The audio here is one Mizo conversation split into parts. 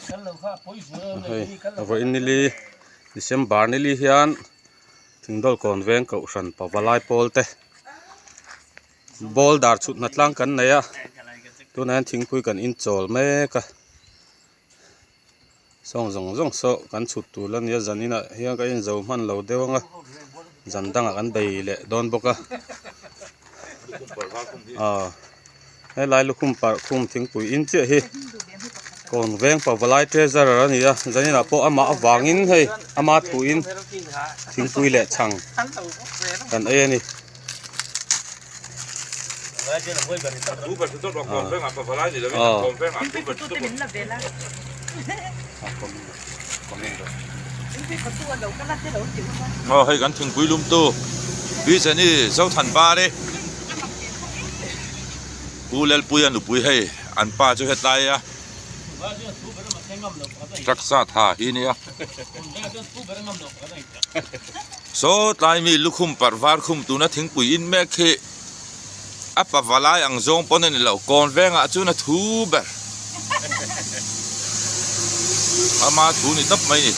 Hei vawiin nili December nili hian Thingdawl kawn veng kohhran pavalai pawl te ball dar chhut hna tlang kan nei a tunah hian thingpui kan inchawl mek a sawng zawng zawng saw kan chhut tur la nia zan inah hian ka inzo hman lo deuh ang a zan dangah kan bei leh dawn bawk a aw helai lukhum parh khum thingpui in chiah hi kawn veng pavalai treasurer a ni a zan inah pawh amah avangin hei ama thuin thingpui leh chhang kan ei a ni. Aw hei kan thingpui lum tu pi Jenny Zothan par e Pu Lalpuia nupui hei an pa chu hetlai a taksa tha hi nia Saw tlai mi lukhum parh var khum tuna thingpui in mek hi a pava lai ang zawng pawn a ni lo kawn vengah chuan a thu ber ama thu ni tawp mai ni.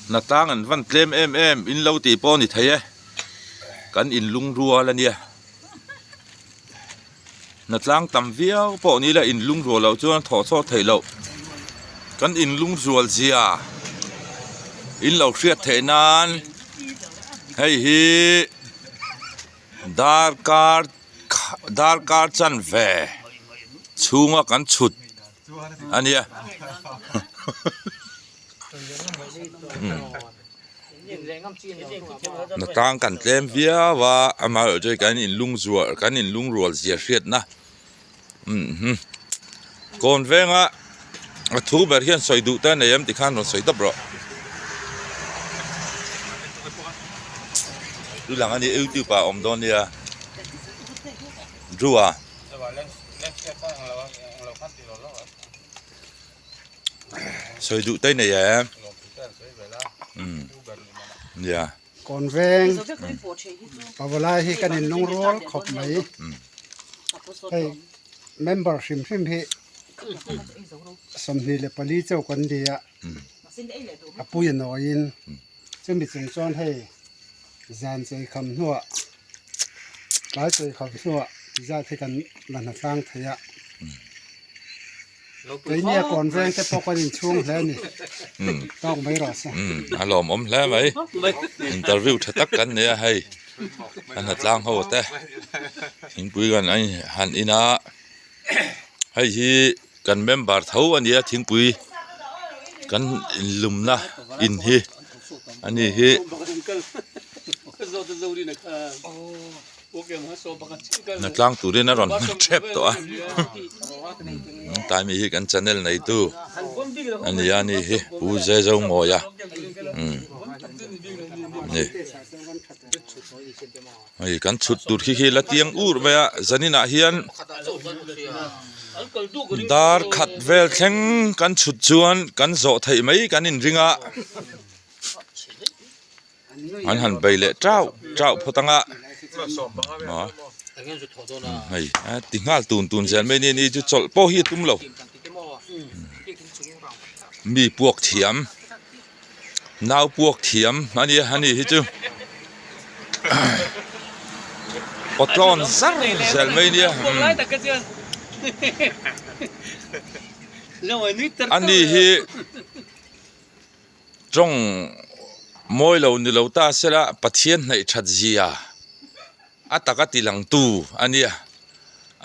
Hnatlang an van tlem em em in lo tih pawh a ni thei e kan inlungrual a nia. Hnatlang tam viau pawh ni ila inlungrual loh chuan thawh chhuak theih loh. Kan inlungrual zia in lo hriat theih nan hei hi darkar darkar chanve chhunga kan chhut a nia. Hnatlang kan tlem viau a amaherawh chu kan inlung zual kan inlung rual zia hriatna kawn venga a thu ber hian sawi duh te a nei em tikhan rawn sawi tawp rawh chu lang a ni youtube ah a awm dawn nia Drew a. Sawi duh te nei em? Umm nia. Kawn veng pavalai hi kan in lung rual khawp mai. Hei member hrim hrim hi 24 chauh kan ni a, a pui a nawiin chumi chung chuan hei zan chei kham hnuah tlai chei kham hnuah ti zat hi kan la hna tlang thei a. Keini a kawn veng te pawh kan inchhung hle a ni. Tawk mai rawh se. A lawmawm hle mai. Interview tha tak kan nei a hei. A hnatlang ho te thingpui kan han in a. Hei hi kan member tho a nia thingpui kan inlumna in hi a ni hi. Hnatlang turin a rawn hman tep tawh a tlai mi hi kan channel neitu a ni a ni hi Pu Zezomawia umm ni hei kan chhut tur khi khi la tiang ur mai a zaninah hian dar khat vel thleng kan chhut chuan kan zawh theih mai kan inring a. An han bei leh chauh chauh phawt ang a hei a ti nghal tun tun zel mai ni chu chawlh pawh hi a tum lo mi puak thiam nau puak thiam a nia a ni hi chu pawtlawn zar zel mai nia a ni hi. Tawng mawi lo ni lo ta sela Pathian hnaih that zia a taka ti lang tu a nia.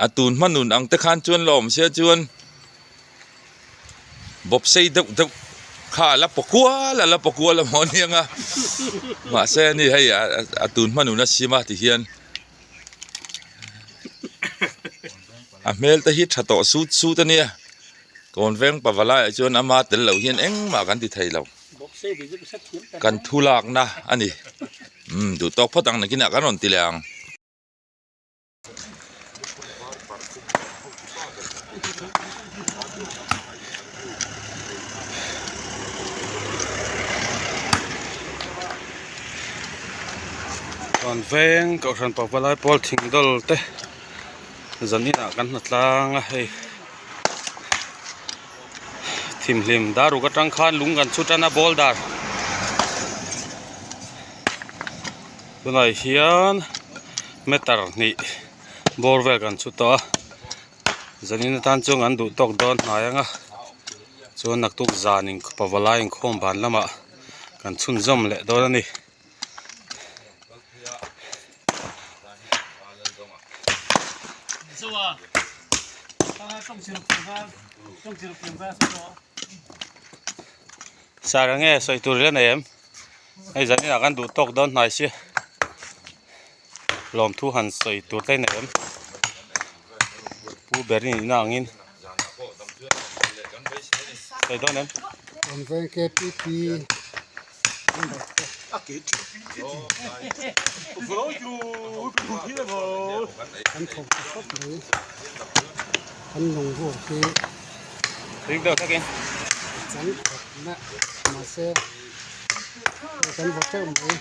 A tun hma nun ang te khan chuan la awm sia chuan bawp sei deuh deuh kha a la paw kual a la paw kual a maw aniang a mahse ani hei a tun hma nun a sim a ti hian a hmel te hi tha tawh sut sut a nia. Kawn veng pavalaiah chuan ama tel loh hian engmah kan ti thei lo. Kan thu lakna a ni. Umm duh tawk phawt ang nakinah kan rawn ti leh ang. Kan veng kohhran pavalai pawl thing dawl te zan inah kan hna tlang a hei thimhlim dar ruk atang khan lung kan chhut tan a boulder tunah hian meter hnih bawr vel kan chhut tawh a zanin atan chuan kan duh tawk dawn hnai ang a chuan naktuk zan in pavalai inkhawm ban lamah kan chhunzawm leh dawn a ni. Sar ange sawi tur ila nei em hei zanin ah kan duh tawk dawn hnai si lawmthu han sawi tur te nei em pu ber in ina angin sawi dawn em. Kan thawk ta khawp mai kan lung ruak hi chang khawp na mahse kan vaw teuh mai.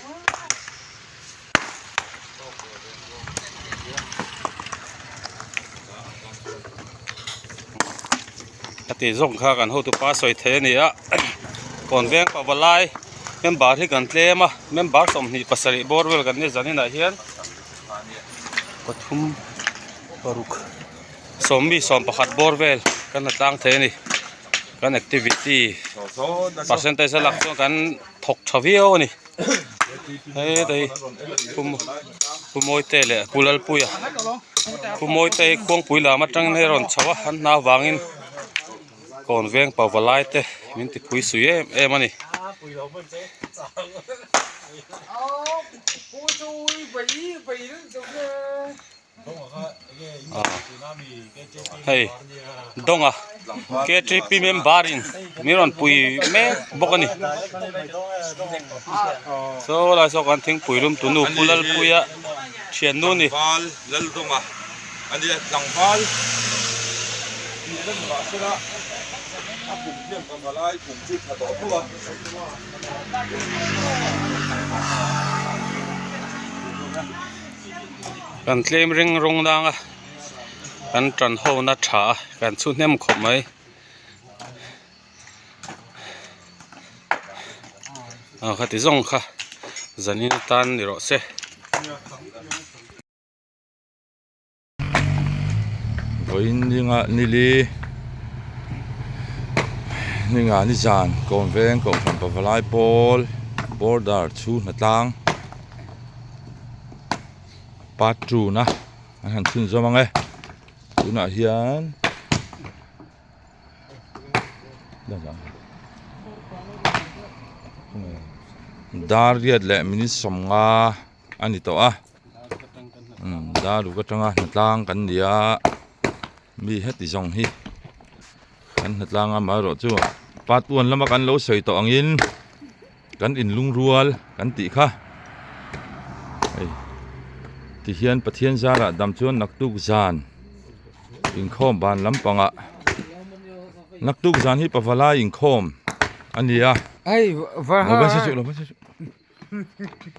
A tih zawng kha kan hotupa sawi thei a ni a kawn veng pavalai member hi kan tlem a member 27 bawr vel kan ni zaninah hian pathum paruk sawm mi 11 bawr vel kan la tlang thei a ni kan activity percentage a lak chuan kan thawk tha viau a ni. Hei Pu Mawite leh Pu Lalpuia Pu Mawite hi khuangpui lam atangin hei a rawn chho a an hna avangin kawn veng pa valai te min ti phui sui em em a ni. Hei dawnga ktp member in min rawn pui mek bawk a ni saw lai saw kan thingpui lum tu nu pu lalpuia thiannu a ni. Kan tlem ring rawng nang a kan tan ho na tha a kan chhu hnem khawp mai ah khati zawng kha zanin atan ni rawh se. Vawiin ninga nili ninga ni zan kawm veng kohhran pavalai pawl border chhu hnatlang part two na an han chhunzawm ang e tunah hian dar riat leh minute 50 a ni tawh a. Umm daruk atanga hnatlang kan ni a mi heti zawng hi kan hnatlang a amaherawh chu part one lama kan lo sawi tawh angin kan inlungrual kan tih kha hei tihian Pathian zarah dam chuan naktuk zan inkhawm ban lampangah naktuk zan hi pavalai inkhawm a ni a.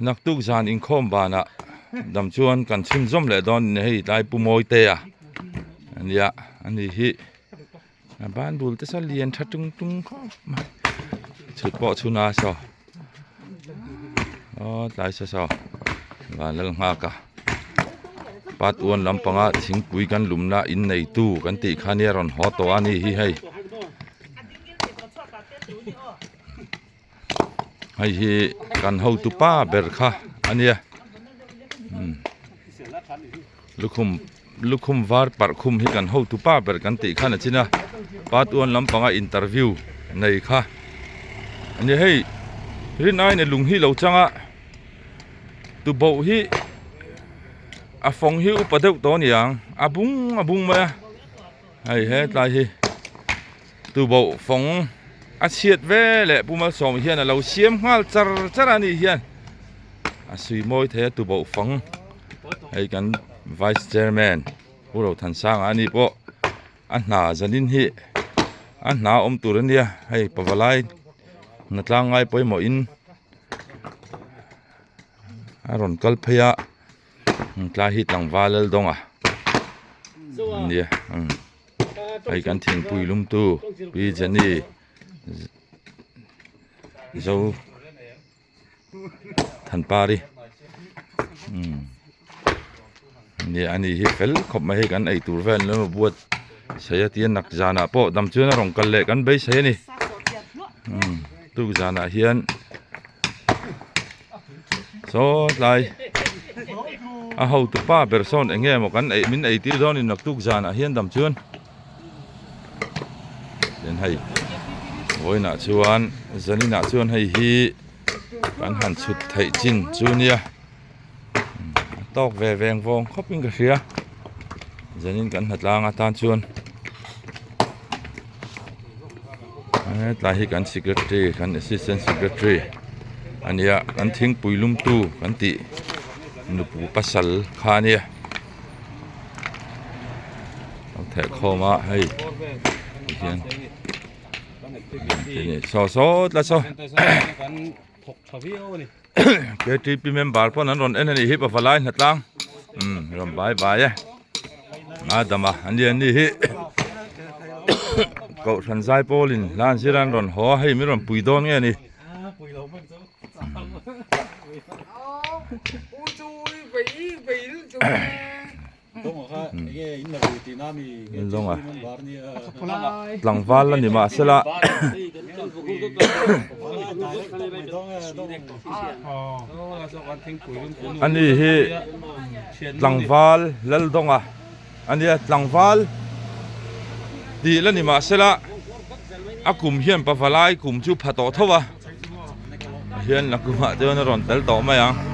Naktuk zan inkhawm banah dam chuan kan chhunzawm leh dawn a ni hei tlai pu Mawite a ania ani hi a ban bul te saw lian tha tung tung khawp mai chhut pawh chhun a saw aw tlai saw saw van lal nghak a part one lampanga thingpui kan lumna in neitu kan tih kha nia rawn haw tawh a ni hi hei. Hei hi kan hotu pa ber kha a nia umm lukhum lukhum var parh khum hi kan hotu pa ber kan tih khan a chin a part one lampanga interview nei kha a nia hei rin aiin a lung hi lo chang a tuboh hi a fawng hi upa deuh tawh a ni ang a bung a bung mai a hei hetlai hi. Tuboh fawng a chhiat ve leh Pu Malsawm hian a lo siam nghal char char a nih hian a sui mawi thei a tuboh fawng hei kan vice chairman Pu Rothansanga a ni pawh a hna zanin hi a hna awm tur a nia hei pavalai hna tlang ngai pawimawhin. A rawn kal phei a tlai hi tlangval lal dawng a nia hei kan thingpui lum tu pi Jenny zo Thanpari nia ani hi fel khawp mai hei kan ei tur vel an lo buat saih a tia nak zanah pawh dam chuan a rawn kal leh kan beisei a ni tuk zanah hian. Saw tlai a hotu pa ber sawn eng nge maw kan ei min ei tir dawn in naktuk zanah hian dam chuan tin hei vawiinah chuan zaninah chuan hei hi kan han chhut theih chin chu nia a tawk ve veng vawng khawp in ka hria zanin kan hnatlang atan chuan. Hetlai hi kan secretary kan assistant secretary a nia kan thingpui lumtu kan tih nupu pasal kha a nia an theh khawm a hei tihian saw sawt la saw ktp member pawn an rawn en a nih hi pavalai hnatlang umm rawn bai bai e a dama an lian ni hi kohhran zai pawlin hla an zir a an rawn haw a hei min rawn pui dawn nge ni. Tlangval la ni mahsela ani hi tlangval Laldawnga a nia tlangval tih la ni mahsela a kum hian pavalai kum chu pha tawh tho a hian la kumah chuan a rawn tel tawh mai ang.